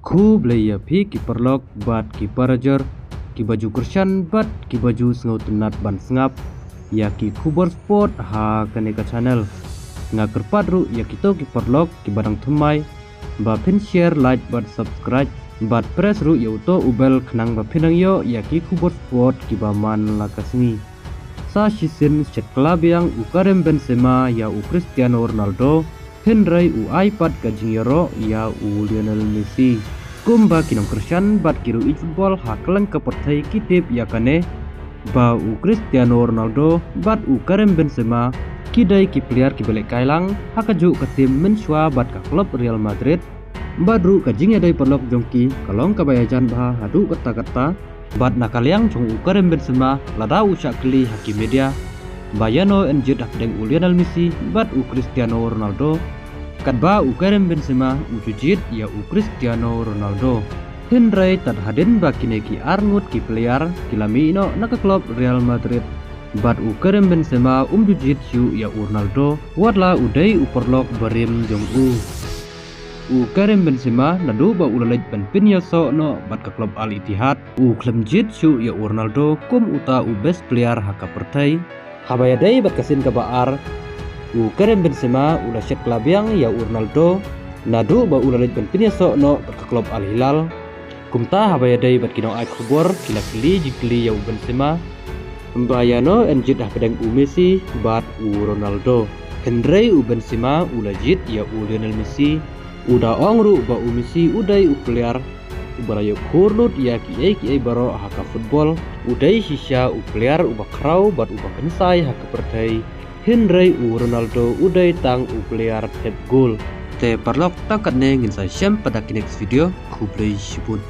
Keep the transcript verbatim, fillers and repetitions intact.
Khublei ïa phi ki paralok bad ki parajor, ki ba ju kyrshan bad ki ba ju sngewtynnat ban sngap ïa ki khubor sport ha kane ka channel. Nga kyrpad ruh ïa kito ki paralok ki ba dang thymmai ba phin share, like bad subscribe bad press ruh ïa uto u bell khnang ba phin nang ïoh ïa ki khubor sport ki ba man la ka sngi. Sa shisien shet kylla biang u Karim Benzema ïa u Cristiano Ronaldo, hynrei u ai pat ka jingïaroh ïa u Lionel Messi. Kumba ki nongkyrshan bad ki riewieid football ha kylleng ka pyrthei ki tip ïa kane, ba u Cristiano Ronaldo bad u Karim Benzema ki dei ki player ki ba lehkai lang ha kajuh ka team mynshuwa bad ka club Real Madrid. Bad ruh ka jingïadei paralok jong ki ka long ka ba ïajan bha haduh katta katta. Bad na ka liang jong u Karim Benzema, lada u shah kylli ha ki media ba ïano yn jied hapdeng u Lionel Messi bad u Cristiano Ronaldo, katba u Karim Benzema u ju jied ïa u Cristiano Ronaldo. Hynrei tad hadien ba kine ki arngut ki player ki la mih noh na ka club Real Madrid, bad u Karim Benzema um ju jied shuh ïa u Ronaldo wat la u dei u paralok barim jong u. U Karim Benzema naduh ba u la leit ban pynïasoh noh bad ka club Al Ittihad, u khlem jied shuh ïa u Ronaldo kum uta u best player ha ka pyrthei. Haba ïadei bad ka sien ka ba ar, u Karim Benzema u la shet kylla biang ïa u Ronaldo naduh ba u la leit ban pynïasoh noh bad ka club Al Hilal. Kumta haba ïadei bad ki nongai khubor ki la kylli jingkylli ïa u Benzema ba ïano yn jied hapdeng u Messi bad u Ronaldo. Hynrei u Benzema u la jied ïa u Lionel Messi. U da ong ruh ba u Messi u dei u player u ba la ïoh khur lut ïa kiei kiei baroh ha ka football. U dei shisha u player u ba khraw bad u ba kynsai ha ka pyrthei. Hynrei u Ronaldo u dei tang u player thep goal. Te paralok, tang katne, ngin sa ïashem pat ha ki next video. Khublei shibun.